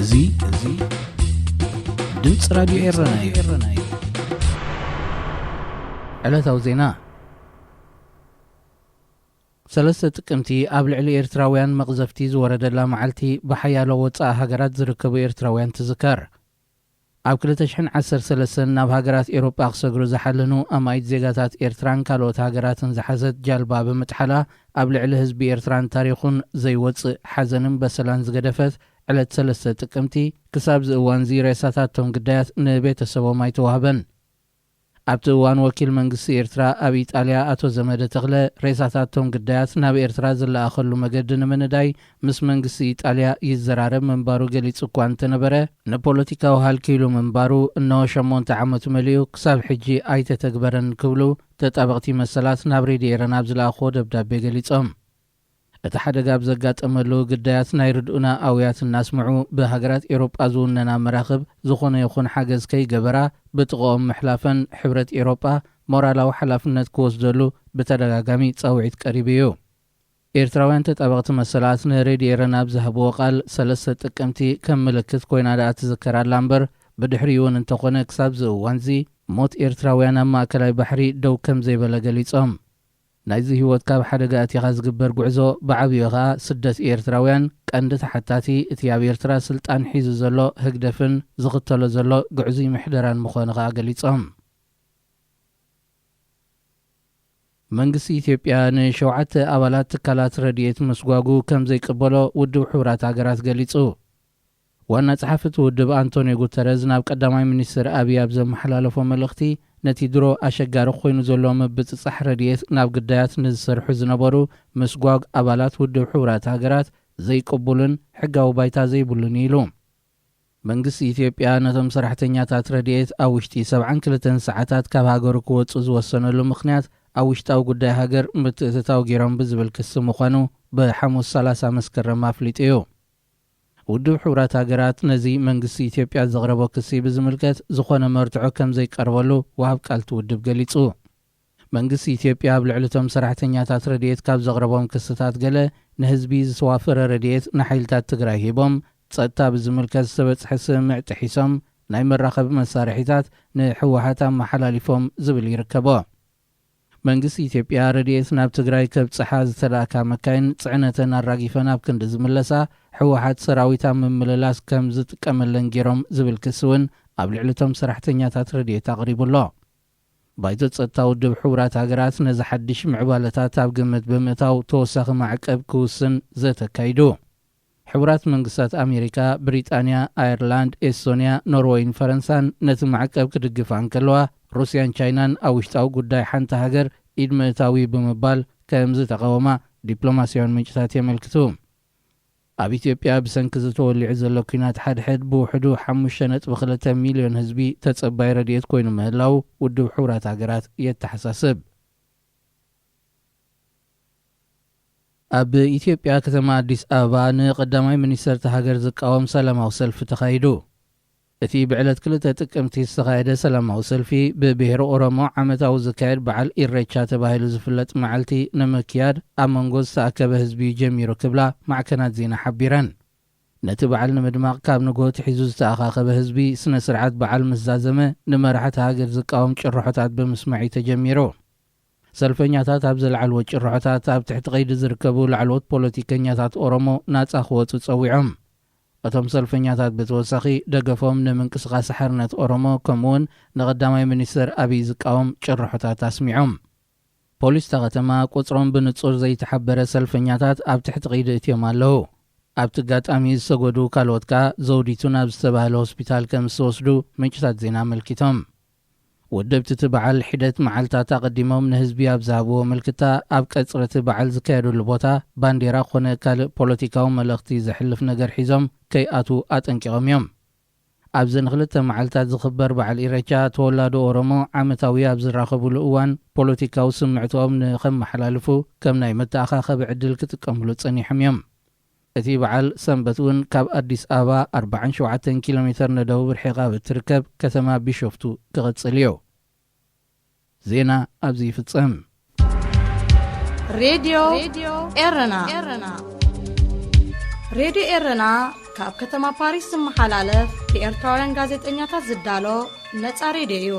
እዚ እዚ ድምፂ ራዲዮ ኤረና እዩ። ዕለታዊ ዜና። ሰለስተ ጥቅምቲ ኣብ ልዕሊ ኤርትራውያን መቕዘፍቲ ዝወረደላ መዓልቲ፣ ብሓያሎ ወጻኢ ሃገራት ዝርከቡ ኤርትራውያን ትዝከር። ኣብ ክልተ ሽሕን ዓሰርተ ሰለስተን ናብ ሃገራት ኤውሮጳ ክሰግሩ ዝሓለኑ ኣማኢት ዜጋታት ኤርትራን ካልኦት ሃገራትን ዝሓዘት ጃልባ ብምጥሓላ፣ ኣብ ልዕሊ ህዝቢ ኤርትራን ታሪኹን ዘይወጽእ ሓዘንን በሰላን ዝገደፈት ዕለት ሰለስተ ጥቅምቲ፣ ክሳብ እዚ እዋንዚ ሬሳታቶም ግዳያት ንቤተሰቦም ኣይተዋህበን። ኣብቲ እዋን ወኪል መንግስቲ ኤርትራ ኣብ ኢጣልያ ኣቶ ዘመደ ተኽለ፣ ሬሳታቶም ግዳያት ናብ ኤርትራ ዝለኣኸሉ መገዲ ንምንዳይ ምስ መንግስቲ ኢጣልያ ይዘራረብ ምንባሩ ገሊጹ እኳ እንተነበረ፣ ንፖለቲካዊ ሃልኪ ኢሉ ምንባሩ እነሆ ሸሞንተ ዓመቱ መሊኡ ክሳብ ሕጂ ኣይተተግበረን ክብሉ ተጣበቕቲ መሰላት ናብ ሬድዮ ኤረና ኣብ ዝለኣኽዎ ደብዳቤ ገሊጾም። እቲ ሓደጋ ኣብ ዘጋጠመሉ ግዳያት ናይ ርድኡና ኣውያት እናስምዑ፣ ብሃገራት ኤውሮጳ ዝውነና መራኽብ ዝኾነ ይኹን ሓገዝ ከይገበራ ብጥቕኦም ምሕላፈን፣ ሕብረት ኤውሮጳ ሞራላዊ ሓላፍነት ክወስደሉ ብተደጋጋሚ ጻውዒት ቀሪቡ እዩ። ኤርትራውያን ተጣበቕቲ መሰላት ንሬድዮ ኤረና ኣብ ዝሃብዎ ቃል፣ ሰለስተ ጥቅምቲ ከም ምልክት ኮይና ደኣ ትዝከር ኣላ እምበር፣ ብድሕሪኡ እውን እንተኾነ ክሳብ እዚ እዋንዚ ሞት ኤርትራውያን ኣብ ማእከላይ ባሕሪ ደው ከም ዘይበለ ገሊጾም። ናይዚ ህይወት ካብ ሓደጋ ኣቲኻ ዝግበር ጉዕዞ፣ ብዓብዩ ኸኣ ስደት ኤርትራውያን፣ ቀንዲ ተሓታቲ እቲ ኣብ ኤርትራ ስልጣን ሒዙ ዘሎ ህግደፍን ዝኽተሎ ዘሎ ግዕዙይ ምሕደራን ምዃኑ ኸኣ ገሊጾም። መንግስቲ ኢትዮጵያ ንሸውዓተ ኣባላት ትካላት ረድኤት ምስጓጉ ከም ዘይቅበሎ ውድብ ሕቡራት ሃገራት ገሊጹ። ዋና ጸሓፊ እቲ ውድብ ኣንቶኒዮ ጉተረዝ ናብ ቀዳማይ ሚኒስትር ኣብይ ኣብ ዘመሓላለፎ መልእኽቲ፣ ነቲ ድሮ ኣሸጋሪ ኮይኑ ዘሎ ምብጽጻሕ ረድኤት ናብ ግዳያት ንዝሰርሑ ዝነበሩ ምስጓግ ኣባላት ውድብ ሕቡራት ሃገራት ዘይቅቡልን ሕጋዊ ባይታ ዘይብሉን እዩ ኢሉ። መንግስቲ ኢትዮጵያ ነቶም ሰራሕተኛታት ረድኤት ኣብ ውሽጢ ሰብዓን ክልተን ሰዓታት ካብ ሃገሩ ክወጹ ዝወሰነሉ ምኽንያት ኣብ ውሽጣዊ ጉዳይ ሃገር ምትእትታው ገይሮም ብዝብል ክሲ ምዃኑ ብሓሙስ ሰላሳ መስከረም ኣፍሊጡ እዩ። ውድብ ሕቡራት ሃገራት ነዚ መንግስቲ ኢትዮጵያ ዘቕረቦ ክሲ ብዝምልከት ዝኾነ መርትዖ ከም ዘይቀርበሉ ወሃብ ቃል እቲ ውድብ ገሊጹ። መንግስቲ ኢትዮጵያ ኣብ ልዕሊ እቶም ሰራሕተኛታት ረድኤት ካብ ዘቕረቦም ክስታት ገለ፣ ንህዝቢ ዝተዋፈረ ረድኤት ንሓይልታት ትግራይ ሂቦም፣ ጸጥታ ብዝምልከት ዝተበጽሐ ስምምዕ ጥሒሶም፣ ናይ መራኸቢ መሳርሒታት ንህወሓት ኣመሓላሊፎም ዝብል ይርከቦ። መንግስቲ ኢትዮጵያ ረድኤት ናብ ትግራይ ከብጽሓ ዝተላእካ መካይን ጽዕነተን ኣራጊፈን ኣብ ክንዲ ዝምለሳ፣ ህወሓት ሰራዊት ኣብ ምምልላስ ከም ዝጥቀመለን ገይሮም ዝብል ክሲ እውን ኣብ ልዕሊ እቶም ሰራሕተኛታት ረድኤት ኣቕሪቡ ኣሎ። ባይቶ ጸጥታ ውድብ ሕቡራት ሃገራት ነዚ ሓድሽ ምዕባለታት ኣብ ግምት ብምእታው ተወሳኺ ማዕቀብ ክውስን ዘተካይዱ። ሕቡራት መንግስታት ኣሜሪካ፣ ብሪጣንያ፣ ኣየርላንድ፣ ኤስቶንያ፣ ኖርወይን ፈረንሳን ነቲ ማዕቀብ ክድግፋ እንከለዋ፣ ሩስያን ቻይናን ኣብ ውሽጣዊ ጉዳይ ሓንቲ ሃገር ኢድ ምእታዊ ብምባል ከም ዝተቃወማ ዲፕሎማስያውያን ምንጭታት የመልክቱ። ኣብ ኢትዮጵያ ብሰንኪ ዝተወሊዑ ዘሎ ኲናት ሓድሕድ ብውሕዱ ሓሙሽተ ነጥቢ ክልተ ሚልዮን ህዝቢ ተጸባይ ረድኤት ኮይኑ ምህላው ውድብ ሕቡራት ሃገራት የተሓሳስብ። ኣብ ኢትዮጵያ ከተማ ኣዲስ ኣበባ ንቀዳማይ ሚኒስተር እታ ሃገር ዝቃወም ሰላማዊ ሰልፊ ተኻይዱ። እቲ ብዕለት ክልተ ጥቅምቲ ዝተኻየደ ሰላማዊ ሰልፊ፣ ብብሄር ኦሮሞ ዓመታዊ ዝካየድ በዓል ኢሬቻ ተባሂሉ ዝፍለጥ መዓልቲ ንምክያድ ኣብ መንጎ ዝተኣከበ ህዝቢ ጀሚሩ ክብላ ማዕከናት ዜና ሓቢረን። ነቲ በዓል ንምድማቕ ካብ ንግሆ ትሒዙ ዝተኣኻኸበ ህዝቢ፣ ስነ ስርዓት በዓል ምስ ዛዘመ፣ ንመራሕቲ ሃገር ዝቃወም ጭርሖታት ብምስማዕ እዩ ተጀሚሩ። ሰልፈኛታት ኣብ ዘልዓልዎ ጭርሖታት፣ ኣብ ትሕቲ ቀይዲ ዝርከቡ ላዕለዎት ፖለቲከኛታት ኦሮሞ ናጻ ክወጹ ጸዊዖም። እቶም ሰልፈኛታት ብተወሳኺ፣ ደገፎም ንምንቅስቓስ ሓርነት ኦሮሞ ከምኡውን ንቐዳማይ ሚኒስተር ኣብይ ዝቃወም ጭርሖታት ኣስሚዖም። ፖሊስ እታ ከተማ፣ ቁጽሮም ብንጹር ዘይተሓበረ ሰልፈኛታት ኣብ ትሕቲ ቀይዲ እትዮም ኣለዉ። ኣብቲ ኣጋጣሚ ዝሰጎዱ ካልኦት ከኣ ዘውዲቱ ናብ ዝተባህለ ሆስፒታል ከም ዝተወስዱ ምንጭታት ዜና ኣመልኪቶም። ወደብቲ እቲ በዓል ሒደት መዓልታት ኣቐዲሞም ንህዝቢ ኣብ ዝሃብዎ ምልክታ፣ ኣብ ቀጽሪ እቲ በዓል ዝካየደሉ ቦታ ባንዴራ ኮነ ካልእ ፖለቲካዊ መልእኽቲ ዘሕልፍ ነገር ሒዞም ከይኣትዉ ኣጠንቂቖም እዮም። ኣብዚ ንክልተ መዓልታት ዝኽበር በዓል ኢሬቻ፣ ተወላዶ ኦሮሞ ዓመታዊ ኣብ ዝራኸቡሉ እዋን፣ ፖለቲካዊ ስምዕትኦም ንኸመሓላልፉ ከም ናይ መተኣኻኸቢ ዕድል ክጥቀምሉ ጸኒሖም እዮም። እቲ በዓል ሰንበት እውን ካብ ኣዲስ ኣበባ ኣርባዓን ሸውዓተን ኪሎ ሜተር ንደቡብ ርሒቓ ብትርከብ ከተማ ቢሾፍቱ ክቕጽል እዩ። ዜና ኣብዚ ይፍጸም። ሬድዮ ኤረና። ሬድዮ ኤረና ካብ ከተማ ፓሪስ ዝመሓላለፍ ብኤርትራውያን ጋዜጠኛታት ዝዳሎ ነጻ ሬድዮ እዩ።